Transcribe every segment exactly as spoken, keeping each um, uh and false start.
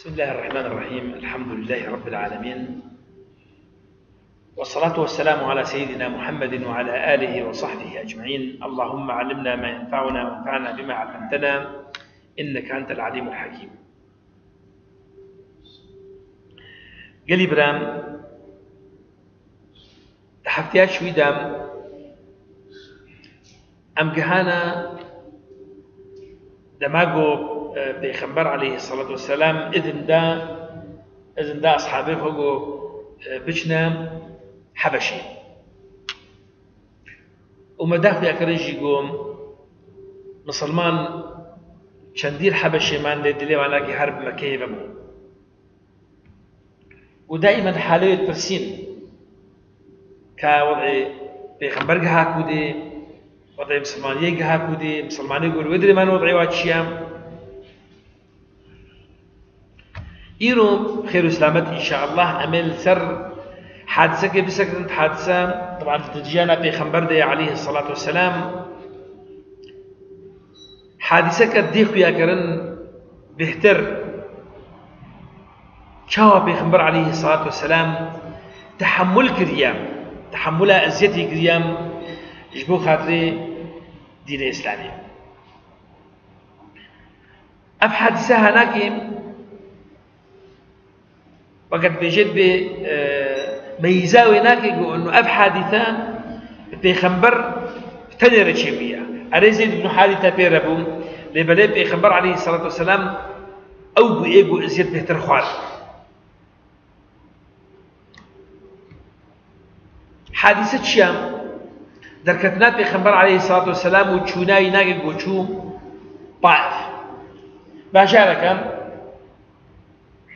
بسم الله الرحمن الرحيم. الحمد لله رب العالمين. والصلاة والسلام على سيدنا محمد وعلى آله وصحبه أجمعين. اللهم علمنا ما ينفعنا وانفعنا بما علمتنا إنك أنت العليم الحكيم. Gelî biram, di hefteya çûyî de em gihana dema ku, e, Pêxember aleyhissalatu vesselam izin da, izin da ashabê xwe ku, e, biçine Hebeşê. Û me da xuya kirin jî ku misilman çendî li Hebeşê man lê dilê wan nakê her bi Mekeyê vebû. Û daîmen halê wê dipirsîn ka wed'ê Pêxember giha kûdê, wed'ê misilmaniyê giha kûdê, misilmanê gor wê dilê man wed'ê wa çi ye. Îro xêr û selamet înşaallah em ê li ser hadisekê bisekrin, hadise, teban di jiyana Pêxember de ye aleyhissalatu vesselam. Hadiseke dê xuya kirin bêhtir. Çawa Pêxember aleyhissalatu vesselam tehemmul kiriye, tehemmula eziyetê kiriye ji bo xatirê dînê Îslamê. Ev hadise hanakê Weke dibêje dibê, e, meyîza wê nake ku inu ev hadîse bi Pêxember tenê re çêbûye. Erê Zeyd ibn Harîse pê re bû, lê belê Pêxember aleyhissalatu vesselam ew bû ê ku eziyet bêhtir xwar. Hadîse çi ye? Derketina Pêxember aleyhissalatu vesselam û çûna wî nake ku çû Taif. Bajareke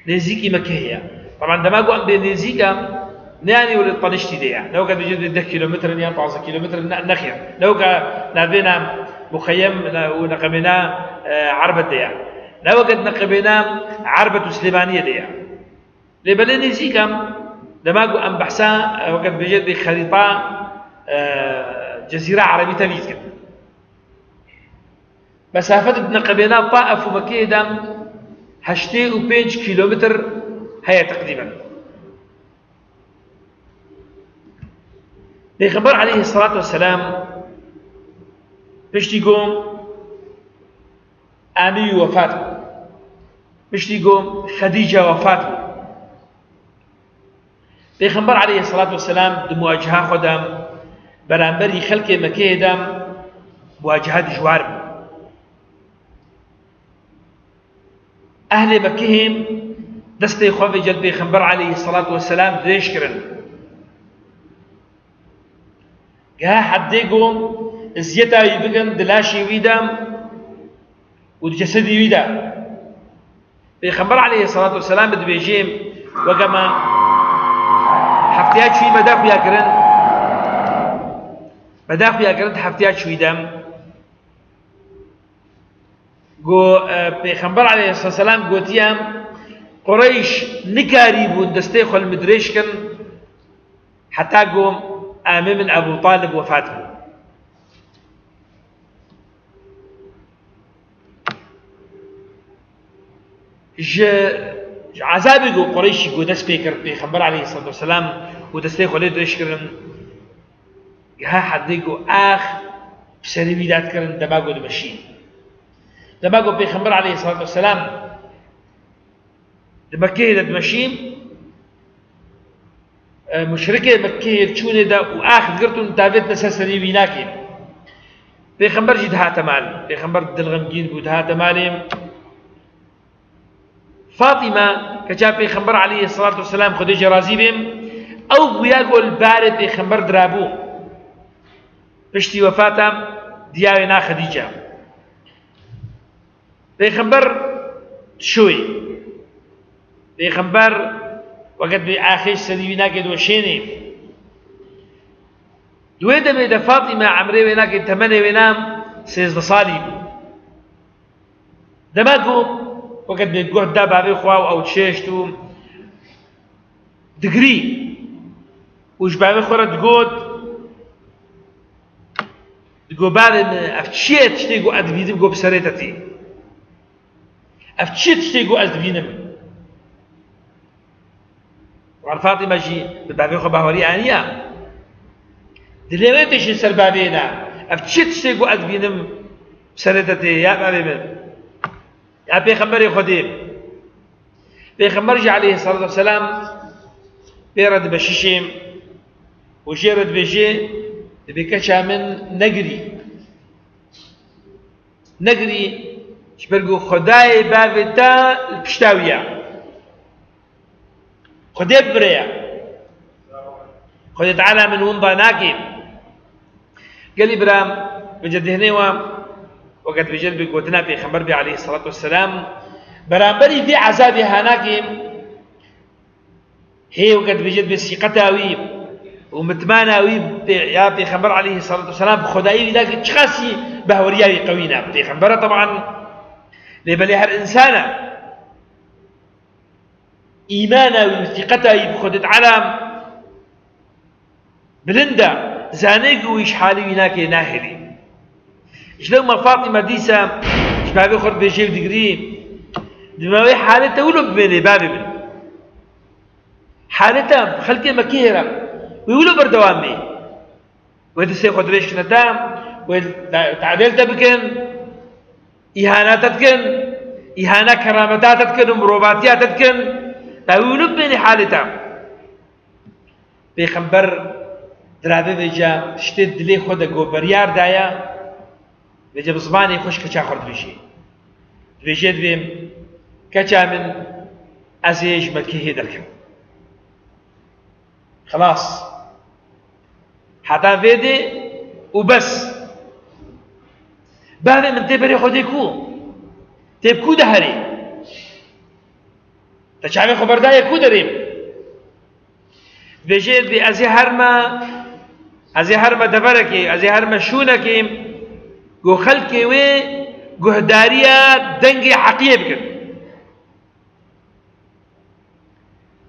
nêzîkî Mekehê ye. Teban dema ku em bê nêzîk e, ne yanî wele teniştî de ye. Ne weke dibêje deh kîlometre in yan pazdeh kîlometre in, ne, nexêr. Ne weke navbêna Muxeyem ne, û neqebêna, e, Erbet de ye. Ne weke neqebêna Erbet û Silêmaniyê de ye. Lê belê nêzîk e, dema ku em behsa, e, weke dibêje dibê xerîta, e, Cezîra Erebî tevî dikin. Mesafe di neqebêna Taif û Mekeyê de heştê û pênc kîlometr heye teqrîben. Pêxember aleyhissalatu vesselam piştî ku Amî wî wefat bû, piştî ku Xedîce wefat bû, Pêxember aleyhissalatu vesselam di muwaceha xwe de beramberî xelkê Mekeyê de muwaceha dijwar bû. Ehlê Mekeyê destê xwe vêce li Pêxember aleyhissalatu vesselam dirêj kirin. Geha heddê ku eziyeta wî bikin di laşê wî de û di cesedî wî de. Pêxember aleyhissalatu vesselam dibêje, weke me hefteya çûyî me da xuya kirin, me da xuya kirin di hefteya çûyî de. Go, e, Pêxember aleyhisselam gotiye, Qureyş nikarîbûn destê xwe li min dirêj kin, heta ku amê min Ebû Talib wefat bû. Ji, ji ezabê ku Qureyşî ku dest pê kir, Pêxember aleyhissalatu vesselam û destê xwe lê dirêj kirin, geha heddê ku ax bi serê wî de dikirin dema ku dimeşî. Dema ku Pêxember aleyhissalatu vesselam di Mekkeyê de dimeşî, e, muşrikê Mekkeyê çûnê de û ax girtin û tavêtine ser serê wî nakê. Pêxember jî dihate mal. Pêxember dilxemgîn bû, dihate malê. Fatîme, keça Pêxember aleyhissalatu vesselam, Xwedê jê razî bê, ew bûya ku li barê Pêxember dirabû. Piştî wefata diya wê na Xedîce. Pêxember dişoyê. Pêxember weke dibê axê ji serî wî nake diweşênê. Di wê demê de Fatîme emrê wê nake, temenê wê na sêzdeh salî bû. Dema ku weke dibê guh da bavê xwe û ew çêşt û digirî û ji bavê xwe re digot, digot, "Bavê min, ev çi ye tiştê ku ez dibînim ku bi serê te tê? Ev çi ye tiştê ku ez dibînim?" Fatîme jî bi bavê xwe bawerî aniya. Dilê wê têşî ser bavê ne. Ev çi tiştê ku ez dibînim serê te tê, ya bavê min, ya pêxemberê Xwedê? Pêxember jî aleyhissalatu vesselam pê re dibe şişê û jê re dibêje, dibê keça min negirî. Negirî, ji ber ku Xwedayê bavê te li pişta wî ye. Xwedê bi vire ye. Xwedê Teala min winda nake. Gelî bira, vêce dêhnê we, weke dibêje bi gotina Pêxember bê aleyhissalatu vesselam, beramberî vê ezabê hanake, hê weke dibêje bi sîqeta wî û mitmana wî pê-, ya Pêxember aleyhissalatu vesselam bi Xwedayê wî nake, çiqasî bahweriya wî qewî ne. Pêxembera teban, lê belê her insana. Îmana wî û sîqeta wî bi Xwedê Teala bilind e, zanê ku wî ji halê wî nake, nahêlî. Ji lewma Fatîme dîsa ji bavê xwe dibêje û digirî, dibê wê halê te wilo bimêne bavê min. Halê te bi xelkê Mekkê hêra, wê wilo berdewam bê. Wê destê xwe dirêj kine te, wê te-, tadêl te bikin, îhana te dikin, îhana kerameta te dikin û mirovatiya te dikin, te wî wilo bimênî halê te. Pêxember diravê vêce tiştê dilê xwe de ku beryar daye, vêce bi zimanê xwe ji keça xwe dibêje. Dibêje dibê, keça min, ez ê ji Mekkê hê derkim. Xilas. Heta vê dê û bes. Bavê min tê berê xwe dê ku? Tê bi ku de herê? Te çavê xwe berdayê ku derê? Dibêje, dibê ez ê herme, ez ê herme deverekê, ez ê herme şûnekê, ku xelkê wê guhdariya dengê heqiyê bikin.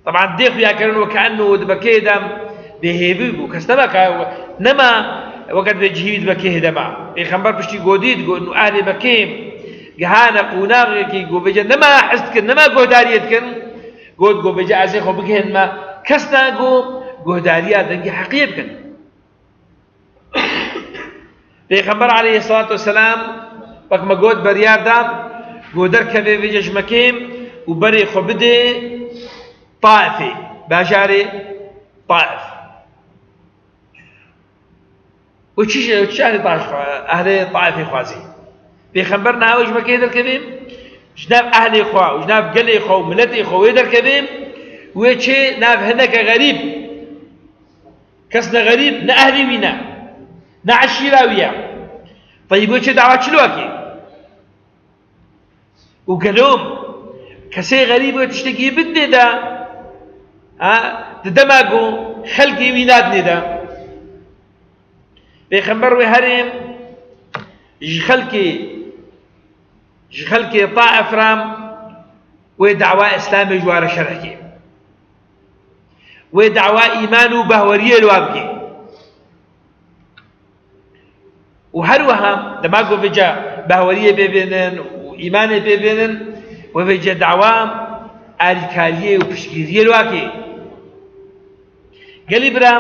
Teban dê xuyakirin weke enno di Mekkeyê de bêhêvî bû. Kes nema ka, nema weke dibê cihî wî di Mekkeyê de ma. Pêxember piştî godî digot, û ehlê Mekkê gihane qonaxekî ku bêje nema hez dikin, nema guhdariyê dikin. Got, ku bêje ez ê xwe bigihênme kesna ku guhdariya dengê heqiyê bikin. Pêxember aleyhissalatu vesselam, wek me got, beryar da, ku derkeve vêce ji Mekkê û berê xwe bidê Taifê, bajarê Taif. Û çi, çi ehlê Taif, ehlê Taifê xwazî? Pêxember niha wê ji Mekkê derkeve, ji nav ehlê xwe û ji nav gelê xwe û miletê xwe wê derkeve, wê çê nav hineke xerîb. Kes ne xerîb, ne ehlî wî ne, ne eşîra wî ye. Teyîb wê çê dawa çi li wekê? Û gelo kesê xerîb wê tiştekî bidinê de, ha, di dema ku xelkê wî nadinê de. Pêxember wê herê ji xelkê, ji xelkê Taif re wê dawa Îslamê ji wa re şerh kê. Wê dawa îman û bahweriyê li wa bikê. Û her wiha dema ku vêca bahweriyê pê bênin û îmanê pê bênin, wê vêca dawa alîkariyê û piştgiriyê li wa kê. Gelî bira,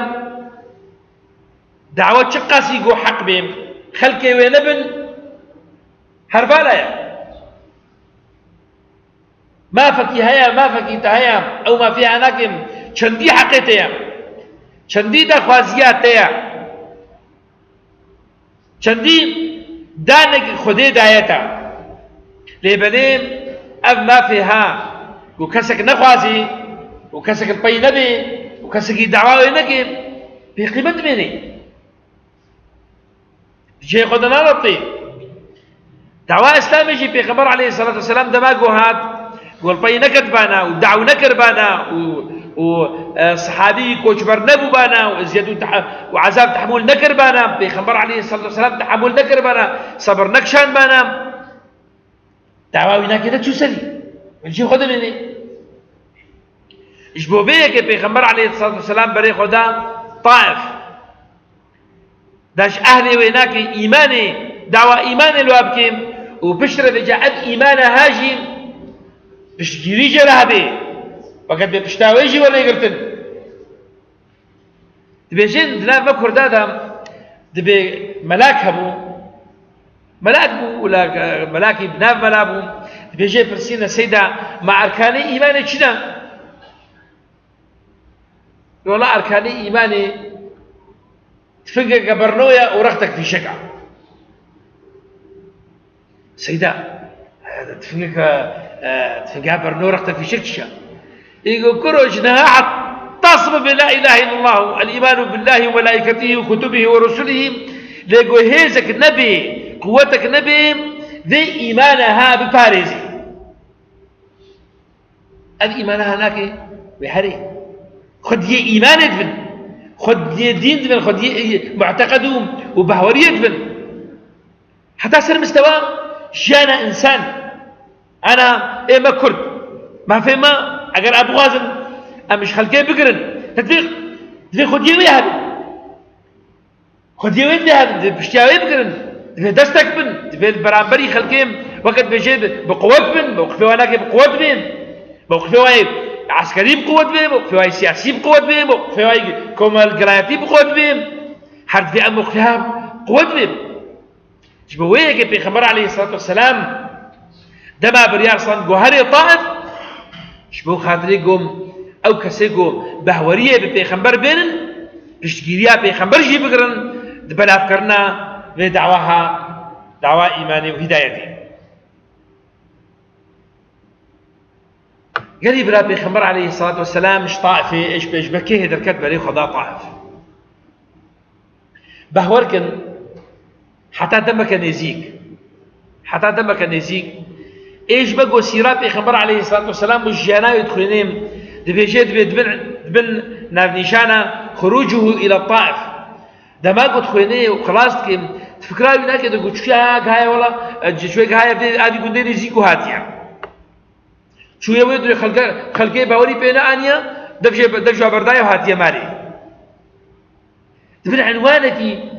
dawa çiqasî ku heq bê, xelkê wê nebin, her vala ye. Mafekî heye, mafekî te heye, ew mafê heye nakin, çendî heqê te ye, çendî daxwaziya te ye, çendî danek Xwedê daye te. Lê belê ev mafê ha, ku kesek nexwazî û kesek li pey nebê û kesekî dawa wê neke, bêqîmet dimênê. Di cihê xwe de naneptê. Dawa Îslamê jî Pêxember aleyhissalatu vesselam dema ku hat, ku li pey neketibana û daw nekiribana û, û, e, sehabî koçber nebûbana û eziyet û teh-, û ezab tehemûl nekiribana, Pêxember aleyhissalatu vesselam tehemûl nekiribana, sebir nekişanbana. Dawa wî nake de çû serî. Min jî xwe dimênê. Ji bo vê yekê Pêxember aleyhissalatu vesselam berê xwe da Taif. Da ji ehlê wê nake îmanê, dawa îmanê li wa bike û piştre vêca ev îmana ha jî piştgirî jê re hebe. Weke dibê pişta wê jî were girtin. Dibêjin di nav me Kurda de dibê melak hebû. Melak bû, wila, e, melakî bi nav mela bû. Dibêje pirsîne, Seyda, ma erkanê îmanê çi ne? Wela erkanê îmanê tifingeke berno ye û rextek fîşek e. Seyda, e, tifingeke, e, tifinga berno rextek fîşek çi ye? Î go, kuro, ji niha heta sibê bê la ilahe illallah, el îmanu billahi û melaîketihî û kutubihî û rusulihî, lê go hêzek nebê, quwetek nebê, vê îmane ha biparêzî. Ev îmana ha nake wê herê. Xwediyê îmanê dibin. Xwediyê dîn dibin. Xwediyê, e, mu'teqed û, û behweriyê dibin. Heta ser mistewa jiyana însan. Ana, ê me Kurd. Mafê me, eger em bixwazin, em ji xelkê bigirin. Te divê, divê xwediyê wê hebin. Xwediyê wê divê hebin, divê piştiya wê bigirin, divê destek bin, divê li beramberî xelkê weke dibêje bi, bi quwet bin, mewqifê wan nake bi quwet bê, mewqifê wan yê eskerî bi quwet bê, mewqifê wan yê siyasî bi quwet bê, mewqifê wan yê komelgelayetî bi quwet bê. Her divê em mewqifê ha bi quwet bê. Ji bo wê yekê Pêxember aleyhisselatu vesselam dema biryar stand ku herê Taif, ji bo xatirê ku ew kesê ku behweriyê bi Pêxember bênin, piştgiriya Pêxember jî bigirin di belavkirina vê dawa ha, dawa îmanê û hîdayetê. Gelî bira, Pêxember aleyhisselatu vesselam ji Taifê, ji, ji Mekkehê derket berê xwe da Taif. Behwer kin, heta demeke nêzîk, heta demeke nêzîk, ê ji me go sîra Pêxember aleyhisselatu vesselam û jiyana wê dixwînê, dibêje, dibê dibin, dibin navnîşana xurucuhu ila Taif. Dema ku dixwînê û xilas dikê, tu fikra wî nake, de ku çûye ha, gihaye wela, e, çûye gihaye vê, evî gundê nêzîk û hatiye. Çûye wê durê xelke, xelkê bawerî pê neaniye, dev jê, dev jê berdaye û hatiye malê. Dibin enwanekî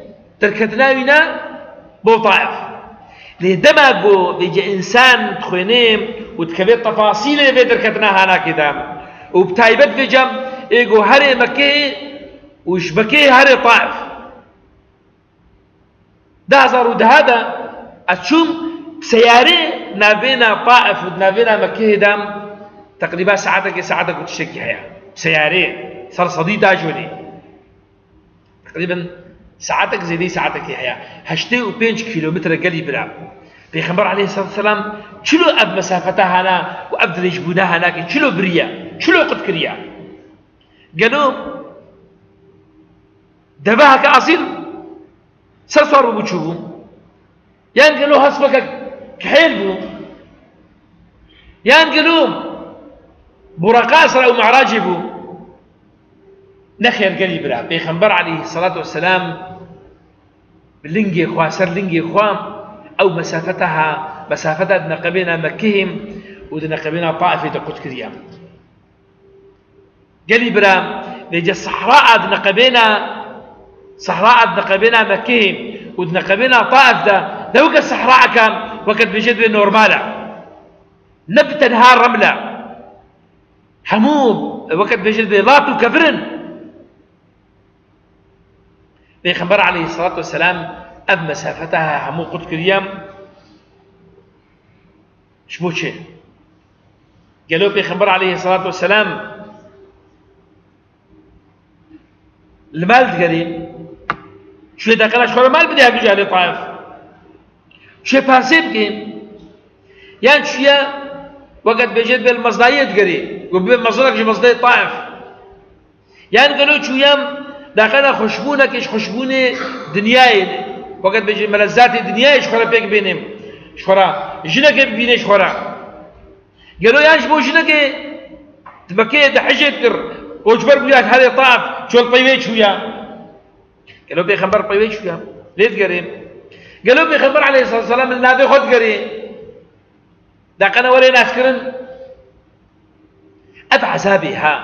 derketina wî ne bo Taif. Lê dema ku vêce însan dixwênê û dikeve tefasîlê vê derketina hanakê de û bi taybet vêce ê ku herê Mekkeyê û ji Mekkeyê herê Taif. Du hezar û deh de ez çûm bi seyarê navbêna Taif û navbêna Mekkeyê de teqrîba saetekê, saetek û tiştekî heye. Bi seyarê, ser sedî da jûnê. Teqrîben saetek, zêdeyî saetekê heye. Heştê û pênc kîlometre gelî bira. Pêxember aleyhisselatu vesselam çilo ev mesafeta hana û ev dirêjbûna hanakê çilo biriye, çilo qut kiriye? Gelo deveheke esîl ser sar bû çûbû? Yan gelo hespeke kihêl bû? Yan gelo Buraka Îsra û Mi'racê bû? Nexêr gelî bira, Pêxember aleyhisselatu vesselam bi lingê xwe, ser lingê xwe ew mesafeta ha, mesafeta di neqebêna Mekkehê û di neqebêna Taifê de qut kiriye. Gelî bira, vêce sehraa di neqebêna, sehraa di neqebêna Mekkeyê û di neqebêna Taif de, ne weke sehraeke, weke dibêje divê normal e. Ne bi tenha reml e. Hemû, weke dibêje divê lat û kevir in. Pêxember aleyhisselatu vesselam ev mesafeta hemû qut kiriye. Ji bo çi? Gelo Pêxember aleyhisselatu vesselam li mal digerî? Çûye deqena ji xwe re mal bidê hevdû cihê Taif? Çûye parsê bike? Yan çûye weke dibêje divê li mezdayê digerî? Ku bibe mezrek ji mezdayê Taif. Yan gelo çûye deqena xweşbûnekê ji xweşbûnê dinyayê, weke dibêje melezzatê dinyayê ji xwe re pêk bêne, ji xwe re jinekê bibîne ji xwe re? Gelo yan ji bo jinekê di Mekkeyê de hicê dikir, koçber bûya herê Taif, çol pey wê çûye? Gelo Pêxember pey wê çûye? Lê digerê. Gelo Pêxember aleyhisselatu vesselam li navê xwe digerê? Deqene were naskirin. Ev ezabê ha,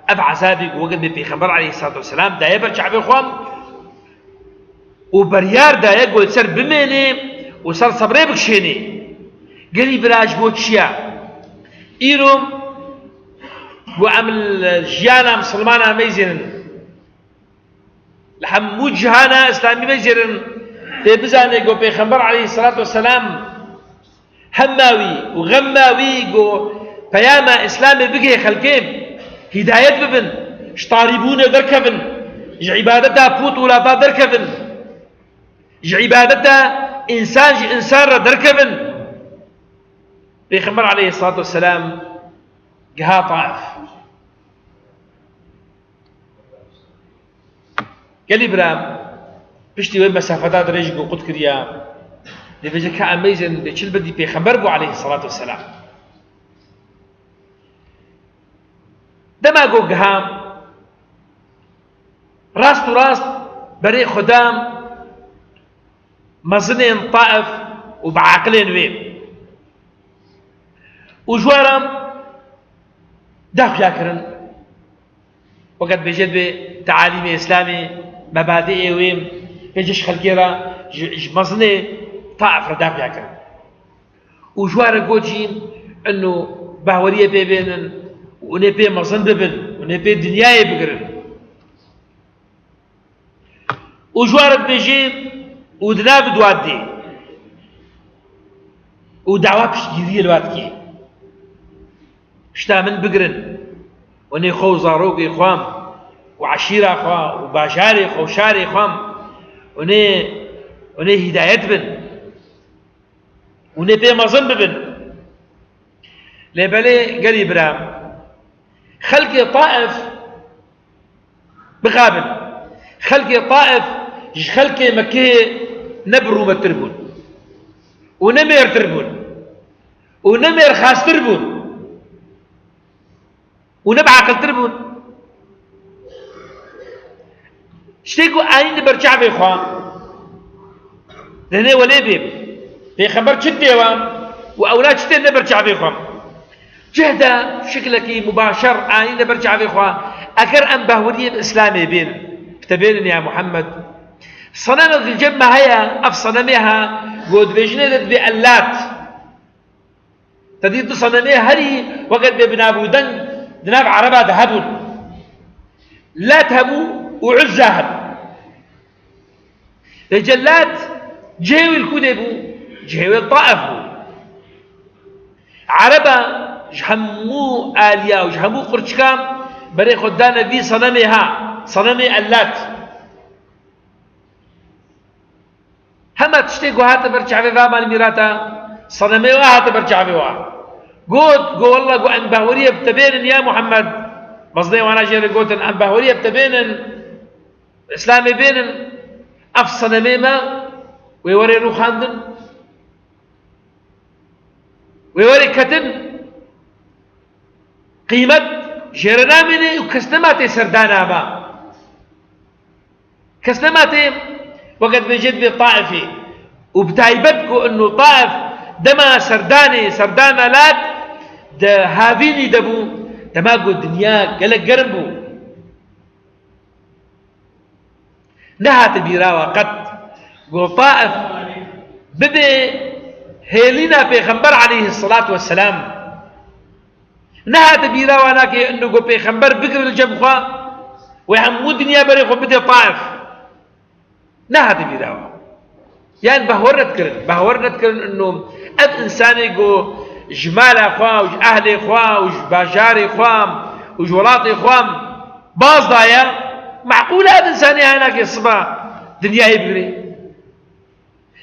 ev ezabê ku weke dibê Pêxember aleyhisselatu vesselam daye ber çavê xwe û beryar daye ku li ser bimêne û ser sebrê bikişêne. Gelî bira ji bo çi ye? Îro ku em li jiyana misilmana meyzênin, Li hemû cihana Îslamî vejêrin, tê bizane ku Pêxember aleyhisselatu vesselam hemma wî û xemma wî ku peyama Îslamê bigihê xelkê, hîdayet bibin, ji tarîbûnê derkevin, ji îbadeta pût û lata derkevin, ji îbadeta însan ji însan re derkevin. Pêxember aleyhisselatu vesselam giha Taif. Gelî bira, piştî wê mesafeta dirêj ku qut kiriya, dê vêje ka em bêjin bê çil bidî Pêxember bû aleyhisselatu vesselam. Dema ku giha, rast û rast berê xwe da mezinên Taif û bi aqilên wê. Û ji we re daxuya kirin. Weke dibêje divê tealîmê Îslamê, mebadiê wê, pê ji xelkê re, ji, ji mezinê Taif re daxuya kirin. Û ji we re got jî, ino bahweriyê pê bênin, û inê pê mezin bibin, û inê pê dinyayê bigirin. Û ji we re dibêjê û di nav dua dê. Û dawa piştgiriyê li we dikê. Pişta min bigirin. Û nê xwe û zarokê xwe û eşîra xwe û bajarê xwe û şarê xwe û nê, û nê hîdayet bin. Û nê pê mezin bibin. Lê belê gelî bira, xelkê Taif bixabin. Xelkê Taif ji xelkê Mekkeyê ne bi rûmetir bûn. Û ne mêrtir bûn. Û ne mêrxastir bûn. Û ne biaqiltir bûn. Tiştê ku anîn li ber çavê xwe, dihne welê bê. Pêxember çi tê we û ewla çi tê ne ber çavê xwe. Cih de şiklekî mubaşer anîn li ber çavê xwe. Eger em bahweriyê bi Îslamê bên, bi te bênin ya Muhammed. Senemek li cem me heye, ev senemê ha, ku dibêjinê de dibê Ellat. Te dî du senemê herî weke dibê bi nav û deng di nav Ereba de hebûn. Lat hebû û Uzza hebû. Vêce Lat cihê wî li ku dê bû? Cihê wê Taif bû. Ereba ji hemû aliya û ji hemû qurçika berê xwe dane vî senemê ha, senemê Ellat. Hema tiştê ku hate ber çavê va malmîrata, senemê wa hate ber çavê wa. Got, got, "Wallah," got, "em bahweriyê bi te bênin ya Muhammed." Mezinê wana jê re gotin, "Em bahweriyê bi te bênin, Îslamê bênin, ev senemê me wê were rûxandin." Wê werê ketin, qîmet jê re namîne û kes nema tê serdana me. Kes nema tê, weke dibêje dibê Taifê. Û bi taybet ku ino Taif dema serdanê, serdana Lat di havînî de bû, dema ku dinya gelek germ bû. Nehate bîra we qet ku Taif bibe hêlîna Pêxember aleyhisselatu vesselam. Nehate bîra we nake ino ku Pêxember bigire li cem xwe, wê hemû dinya berê xwe bide Taif. Nehate bîra we. Yan behwer nedikirin. Behwer nedikirin ino ev însanê ku ji mala xwe û ji ehlê xwe û ji bajarê xwe û ji welatê xwe baz daye, meqûl e ev însanê ha nake siba dinyayê bigire.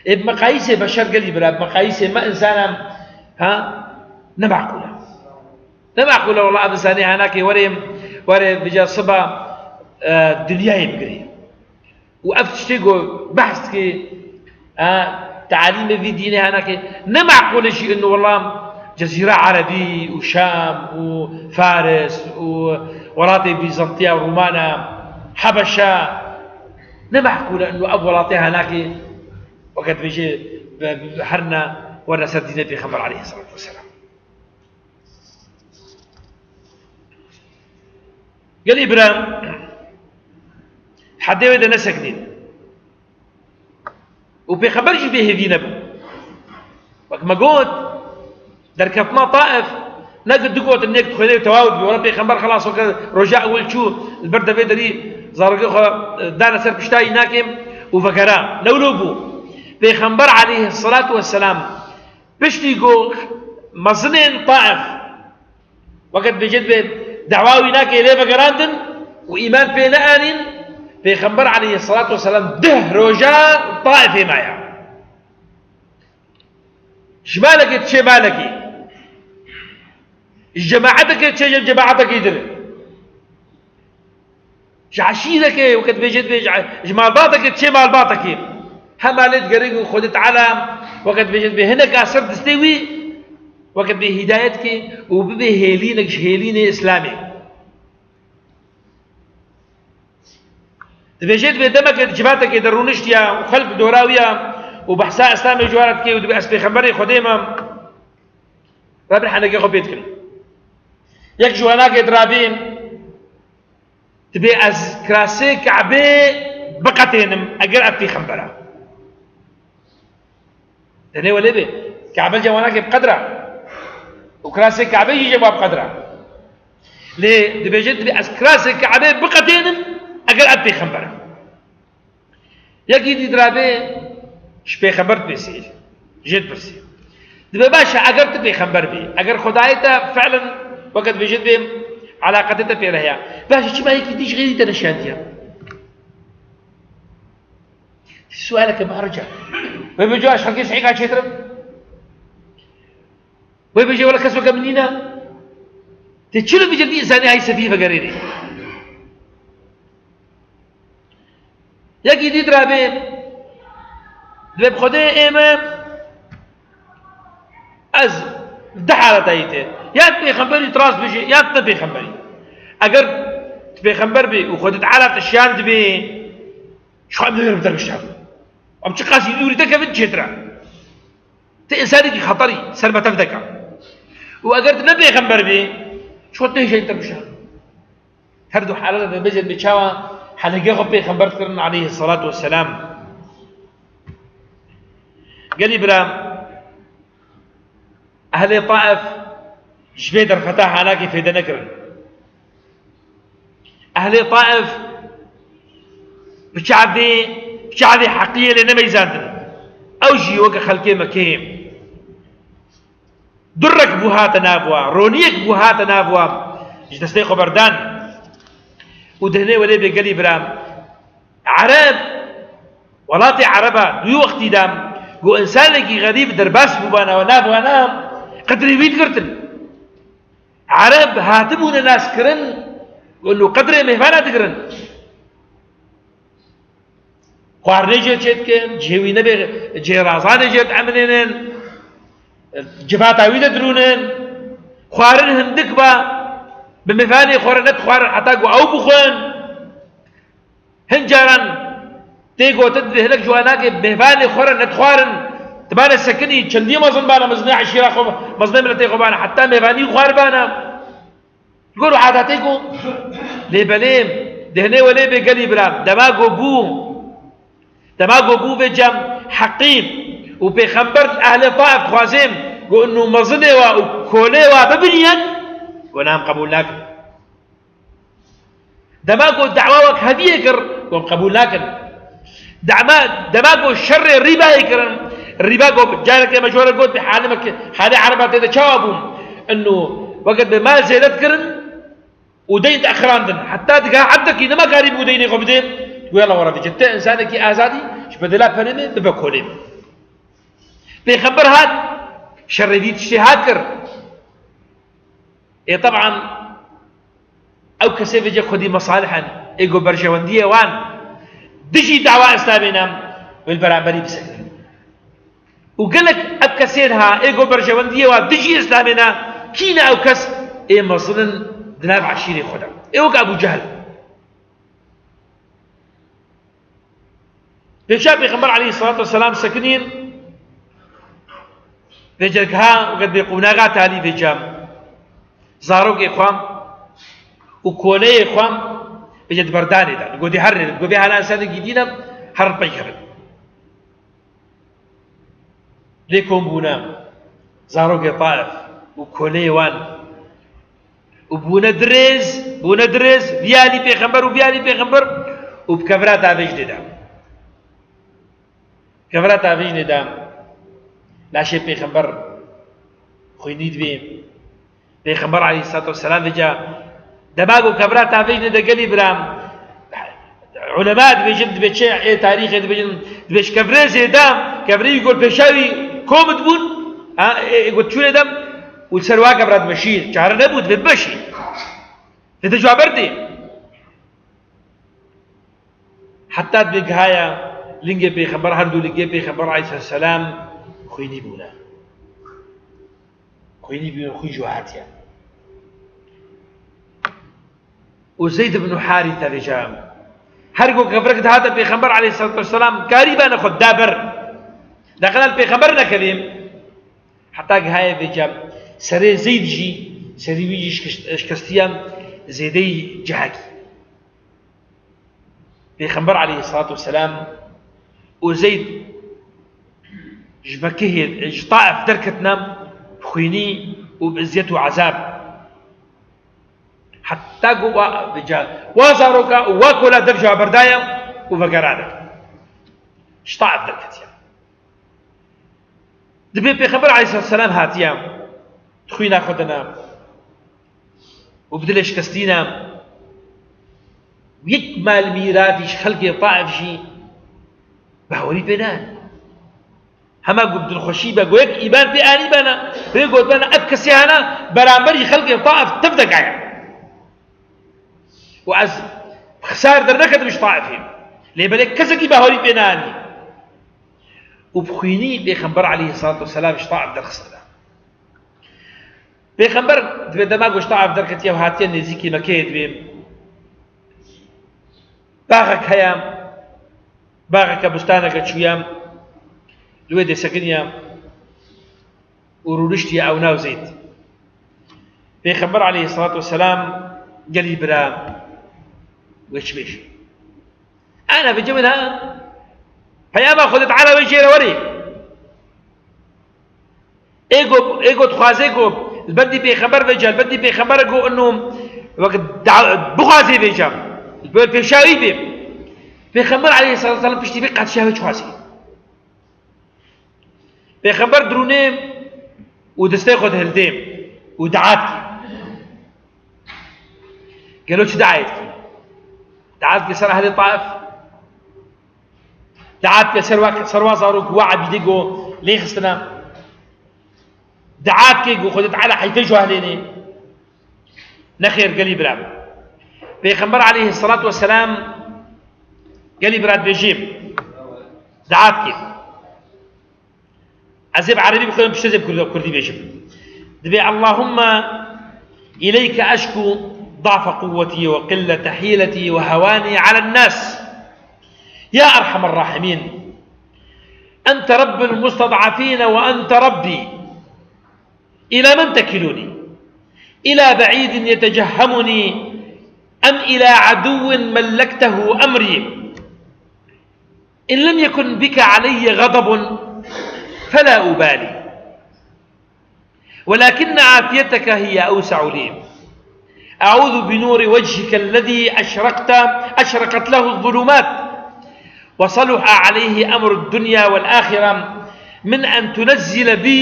Ê bi meqayîsê beşer gelî bira, bi meqayîsê me însanan, ha? Ne meqûl e. Ne meqûl e wela ev însanê ha nake were, were bêje siba, e, dinyayê bigire. Û ev tiştê ku behs dike, e, tealîmê vî dînê ha nake, ne meqûl e jî ino wela Cezîra Erebî û Şam û Faris û welatê Bîzantiya û Rûmana, Hebeşa, ne meqûl e ino ev welatê ha nake, weke dibêje, bi, bi, herine, werine ser dînê Pêxember aleyhisselatu vesselam. Gelî bira, hedê wê de neseknîn. Û Pêxember jî bêhêvî nebû. Wek me got, derketina Taif, ne ku du gotin nêk dixwêne û tewaw dibî. Were Pêxember xelas weke roja ewil çû, li ber devê derî Zarokê xwe, e, dane ser piştayî nakê û vegera. Lewlo bû. Pêxember aleyhisselatu vesselam piştî ku mezinên Taif, weke dibêje dibê, dawa wî nakê lê vegerandin û îman pê neanîn, Pêxember aleyhisselatu vesselam deh roja Taifê maye. Ji malekê diçê malekê. Ji cemaetekê diçê cem-, cemaetekî din. Ji eşîrekê, weke dibêje dibê, ji, ji malbatekê diçê malbatekê. Hema lê digerê ku Xwedê Teala, weke dibêje dibê, hineka ser distê wî, weke dibê hîdayet kê û bibê hêlînek ji hêlînê Îslamê. Dibêje dibê demeke di civatekê de rûniştiya û xelk dora wî ya û behsa Îslamê ji wan re dike û dibê ez pêxemberê Xwedê me. Rabin henekê xwe pê dikin. Yek ji wanakê dirabê, dibê ez kirasê Kabê biqetênim eger ev pêxembera. Tenê welê bê. Kabe cewanakê bi qedra. Û kirasê Kabe jî jê bi qedra. Lê dibêje dibê ez kirasê Kabe biqetênim eger ev pêxember e. Yekî dî dirabê ji pêxember dipêsî. Jê dipirsî. Dibê baş e eger tu pêxember bî. Eger Xwedayê te fi'len weke dibêje dibê elaqetê te pê re heye. Baş e çima yekî dî ji xêrî te neşandiye? Sualeke bi erca. Wê bêje ez xelkê sehîka çêtir im? Wê bêje wele kes weke min nîne? Tê çi li vî cildî însanî hay sefî vegerêrê? Yekî dî dirabê, dibê bi Xwedê ê me, ez di haleta yî tê. Ya tu pêxemberî tu rast bêjê, ya tu ne pêxemberî. Eger tu pêxember bî û Xwedê Teala te şiyan dibê, Ji xwe em newêrin bi te biştexin. Em çiqas jî dûrî te kevin çêtir e. Tu însanekî xeterî, ser me tev deke. Û eger tu ne pêxember bî, ji xwe tu hêjayî te biştexin. Her du halete de bêje dibê çawa henekê xwe pêxember dikirin aleyhisselatu vesselam. Gelî bira, Ehlê Taif ji vê derfeta hanakê fêde nekirin. Ehlê Taif bi çavê, bi çavê heqiyê lê nemeyzandin. Ew jî weke xelkê Mekê durek bû hate nav wa, roniyek bû hate nav wa, ji destê xwe berdan. Û dihinê welê bê gelî bira. Ereb, welatê Ereba, di wî wextî de, ku însanekî xerîb derbas bûbana we nav wana, qedrê wî digirtin. Ereb hatibûne naskirin, ku qedrê mêvana digirin. Xwarinê jê çê dikin, cihê wî nebê, cihê razanê jê dieminênin, civata wî de dirûnin, xwarin hindik ba, bi mêvanê xwe re nedixwarin heta ku ew bixwin. Hin caran tê gotin, dibê hinek ji wan nake mêvanê xwe re nedixwarin. Dibane sekinî, çendî mezin bane, mezinê eşîra xwe, mezinê miletê xwe bane, heta mêvanî xwaribane. Gor û adatê ku lê belê, dihinê welê bê gelî bira, dema ku bû, dema ku bû vê cem heqî û pêxember ehlê Taif dixwazên ku inu mezinê wa û kolê wa bibiniyen, ku nam qebûl nakin. Dema ku dawa wek heviyê kir, ku em qebûl nakin. Dema, dema ku şerê rîbayê kirin, rîba ku carekê me ji we re got, bi halê me ki, halê Ereba tê de çawa bûn? Inu, weke bi mal zêde dikirin û deyn diexirandin. Heta diga ebdekî nema karî bû deynê xwe bidê. Wê la were bicê. Te însanekî azadî, ji bedela perê min, bibe kolê min. Pêxember hat, şerê vî tiştê hat kir. Ê, teban, ew kesê vêce xwedî mesalih in, ê ku berjewendiyê wan dijî dawa Îslamê ne, wê li beramberî bisekirin. Û gelek ev kesên ha, ê ku berjewendiyê wan dijî Îslamê ne, kî ne ew kes ê mezin in di nav eşîrê xwe de? Ê wek Ebû Cehl. Pêşa Pêxember aleyhisselatu vesselam sekinîn, vêce giha weke dibê qonaxa talî vêce zarokê xwe û koleyê xwe vêce di berdanê de. Digot, dê herin, digot, vê hela însanekî dî ne, herin pey herin. Lê kom bûne zarokê Taif û koleyê wan. Û bûne dirêz, bûne dirêz, vî alî pêxember û vî alî pêxember û bi kevra tavêjnê de. Kevra tavêjnê de laşê pêxember xwînî dibê. Pêxember aleyhissalatu vesselam vêca dema ku kevra tavêjnê de gelî bira, ulema dibêjin, dibê çi ê tarîxê dibêjin, dibê ji kevrê zêde, kevrê wî gor pêşa wî kom dibûn, ha, ê, ê got çûnê de û li ser wa kevra dimeşî, çare nebû, dibê bimeşî. Dê de ji wa berdê. Heta dibê gihaya lingê pêxember, her du lingê pêxember aleyhisselam xwînî bûne. Xwînî bûne, xwîn ji we hatiye. Û Zeyd ibn Harîse vêca, her ku kevrek dihate pêxember aleyhisselatu vesselam, karî bane xwe da ber. Deqelal pêxember nekevê. Heta gihaya vêca serê Zeyd jî, serî wî jî şikişt-, şikestiye zêdeyî cihekî. Pêxember aleyhisselatu vesselam û Zeyd ji Mekehê, ji Taif derketine bi xwînî û bi eziyet û ezab. Heta ku wa, vêca, wa zaroka û wa kola dev ji wa berdaye û vegerane. Ji Taif derketiye. Dibê Pêxember aleyhisselam hatiye, di xwîna xwe de ne û bi dilê şikestî ne. Yek mal mîratî ji xelkê Taif jî bawerî pê nayê. Hema ku bi dilxweşî be, ku yek îman pê anî bana, pê got bana, ev kesê hana beramberî xelkê Taif tev dekaya. Û ez xisar derneketim ji Taifê. Lê belê kesekî bawerî pê nayê. Û bi xwînî Pêxember aleyhisselatu vesselam ji Taif derxistine. Pêxember dibê dema ku ji Taif derketiye û hatiye nêzîkî Mekeyê dibê. Baxek heye, baxeke bustaneke çûye, li wê dê sekiniye û rûniştiye ew nav Zeyd. Pêxember aleyhisselatu vesselam gelî bira wê çi bêje? Ana vêca min ha peyama Xwedê Teala wê jê re werê. Ê got, ê got dixwazê ku li bendî pêxember vêca, li bendî pêxember ku inu wek da-, bixwazê vêca, li ber pêşawî bê. Pêxember aleyhisselatu vesselam piştî vê qetişa wê çixwazê. Pêxember dirûnê û destê xwe dihildê û dua dikê. Gelo çi duayê dikê? Dua dikê ser ehlê Taif. Dua dikê ser wa, ser wa zarok wa ebîdê ku lê xistine. Dua dikê ku Xwedê Teala heyfê ji wa hilênê. Nexêr gelî bira. Pêxember aleyhisselatu vesselam gelî bira dibêjê. Dua dikê. Ez ê bi erebî bixwînim, piştî ez ê bi kurd-, kurdî bêjim. Dibê: اللهم إليك أشكو ضعف قوتي وقلة حيلتي وهواني على الناس. يا أرحم الراحمين. أنت رب المستضعفين وأنت ربي. إلى من تكلني؟ إلى بعيد يتجهمني أم إلى عدو ملكته أمري؟ إن لم يكن بك علي غضب فلا أبالي، ولكن عافيتك هي أوسع لي. أعوذ بنور وجهك الذي أشرقت، أشرقت له الظلمات وصلح عليه أمر الدنيا والآخرة من أن تنزل بي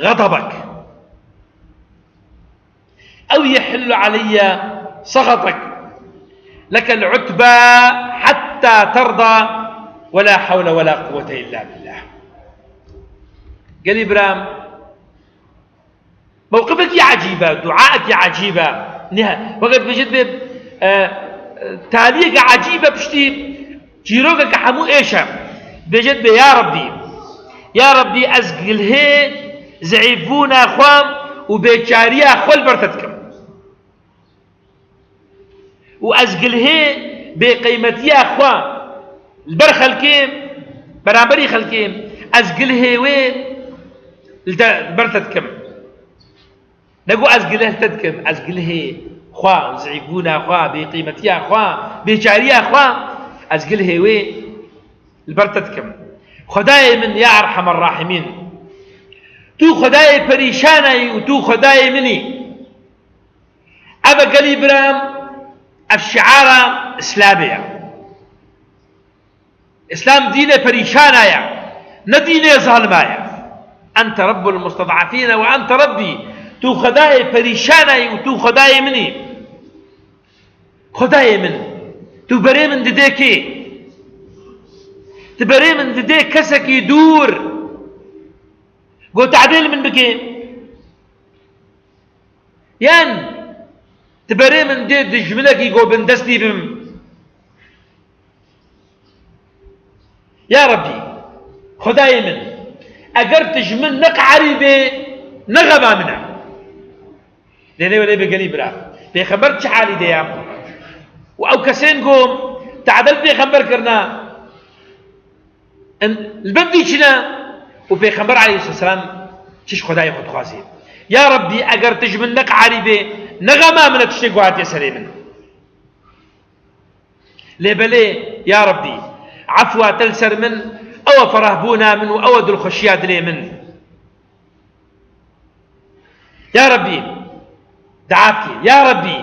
غضبك أو يحل علي سخطك. لك العتبى حتى ترضى ولا حول ولا قوة إلا بالله. Gelî bira, mewqifekî ecîb e, duayekî ecîb e. Niha, weke dibêje dibê, e, taliyeke ecîb e piştî çîrokeke hemû êş e. Dibêje dibê, ya Rebbî, ya Rebbî, ez gilhê zeîfbûna xwe û bêçariya xwe li ber te dikim. Û ez gilhê bêqîmetiya xwe li ber xelkê, beramberî xelkê, ez gilhê wê li te, li ber te dikim. Ne ku ez gileh te dikim, ez gilhê xwe, zîfbûna xwe, bêqîmetiya xwe, bêçariya xwe, ez gilhê wê li ber te dikim. Xwedayê min, ya Erhemer Rahimîn, tu Xwedayê perîşana yî û tu Xwedayê min î. Ev e gelî bira, ev şiara Îslamê ye. Îslam dînê perîşana ye, ne dînê zalima ye. Ente Rabbul musted'afîne ve ente Rabbî. Tu Xwedayê perîşana yî û tu Xwedayê min î. Xwedayê min, tu berê min didê kê? Tu berê min didê kesekî dûr. Got, "Te'dîl min bike." Yan, tu berê min dê dijminekî go bindestî bim. Ya Rabbî, Xwedayê min, eger tu ji min neqeherîbê, ne xema min e. Lê lê welê bê gelî bira. Pêxember çi halî de ya? Û ew kesên ku te'dîl pêxember kirina, em li bin vî çi ne? Û pêxember aleyhisselam çi ji Xwedayê xwe dixwazê? Ya Rabbî, eger tu ji min neqeherîbê, ne xema min e tiştê ku hatiye serê min. Lê belê, ya Rabbî, efwa te li ser min, ew e ferahbûna min û ew e dilxweşiya dilê min. Ya Rabbî, dua bike, ya Rabbî,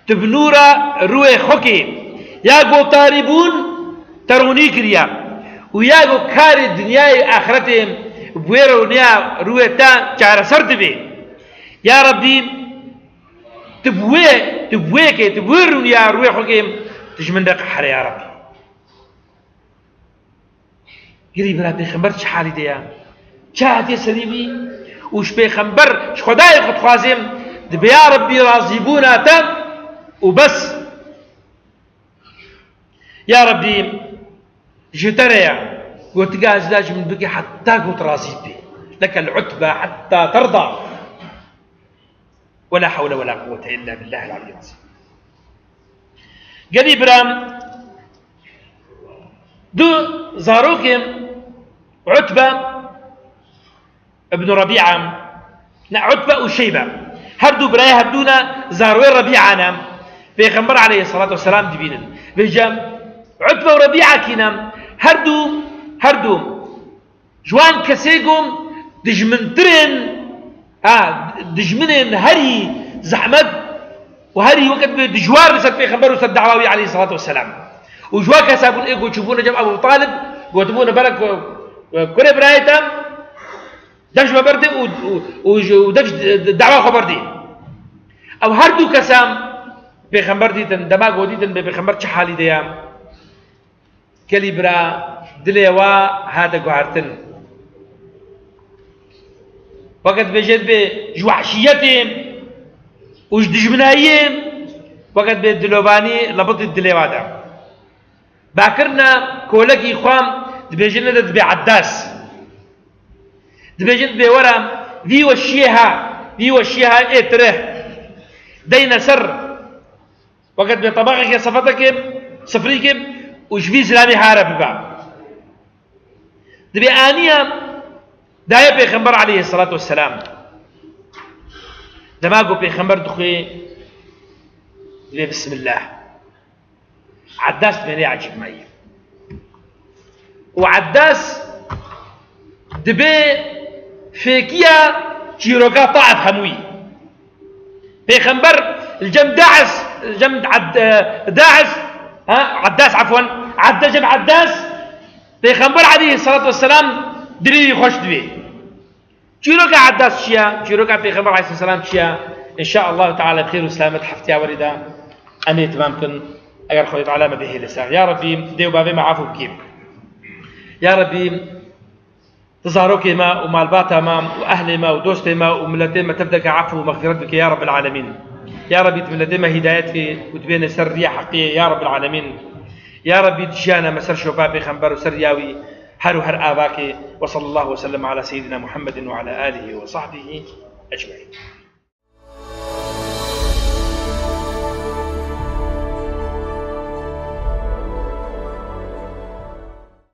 tu bi nûra rûyê xwe kê, ya ku tarî bûn, te ronî kiriya û ya ku karê dinyayê û axretê bi wê roniya rûyê te çareser dibe. Ya Rabbî, tu bi wê, tu bi wê kê, tu bi wê rûniya rûyê xwe kê, tu ji min re qehere ya Rabbî. Girî bira pêxember çi halî de ya? Çi hatiye serî wî? Û ji pêxember, ji Xwedayê xwe dixwazê, dibe ya Rabbî razîbûna te û bes. Ya Rabbî, ji te re ya. Gotika ez la ji min bike heta ku tu razî bî. Lekel utbe heta terda. Ve la hewle ve la kuvvete illa billahil aliyyil azîm. Gelî biram, du zarokên Utbe ibn Rabi'a, ne, Utbe û Şeybe, her du birayê hevdû ne zarwê Rabi'a ne, Pêxember aleyhissalatu vesselam dibînin. Vêca Utbe û Rabi'a kî ne, her du, her du Ji wan kesê ku dijmintirên, ha, dijminên herî zehmet û herî weke dibê dijwar li ser Pêxember û ser dawa wî aleyhissalatu vesselam. Û ji wan kesa bûn ê ku çûbûne cem Ebu Talib, gotibûne, "Belek, e, kurê birayê te, dev ji me berdê û, û, û ji, û dev ji dawa xwe berdê." Ew her du kesa Pêxember dîtin, dema ku dîtin bê Pêxember çi halî de ye. Gelî bira, dilê wa hate guhertin. Weke dibêje dibê ji wehşiyetê û ji dijminayiyê, weke dibê dilovanî lebitî dilê wa de. Bakirina kolekî xwe dibêjine de dibê Eddas. Dibêjin dibê were vî weşiyê ha, vî weşiyê ha ê tireh. Deyne ser. Weke dibê tebaqekê sefetekê, sifrîkê û ji vî zilamî hare bibe. Dibê aniya daye Pêxember aleyhissalatu vesselam. Dema ku Pêxember dixwê, dibê Bismillah. Eddas dibê nê ecîb me yî. Û Eddas dibê fêkiya çîroka Taif hemûyî. Pêxember li cem Daes, li cem Ed-, e, Daes, ha, Eddas, efwen, Edda cem Eddas, Pêxember aleyhissalatu vesselam dilê wî xweş dibê. Çîroka Eddas çi ye? Çîroka Pêxember aleyhisselam çi ye? Înşaallahu teala bi xêr û selamet hefteya werî de em ê temam kin. Eger Xwedê Teala me bihêle ser. Ya Rabbî, dê û bavê me afû bikî. Ya Rabbî, tu zarokê me û malbata me û ehlê me û dostê me û miletê me tev de ke afû û mexfîret bike ya Rabbil alemîn. Ya Rabbî, tu miletê me hîdayet kê û tu bêne ser riya heqê ya Rabbil alemîn. Ya Rabbî, tu jiyana me ser şopa Pêxember û ser riya wî. Her û her avakê. Ve sallallahu ve sellem ala seyyidina Muhammedin ve ala alihi ve sahbihi ecmaîn.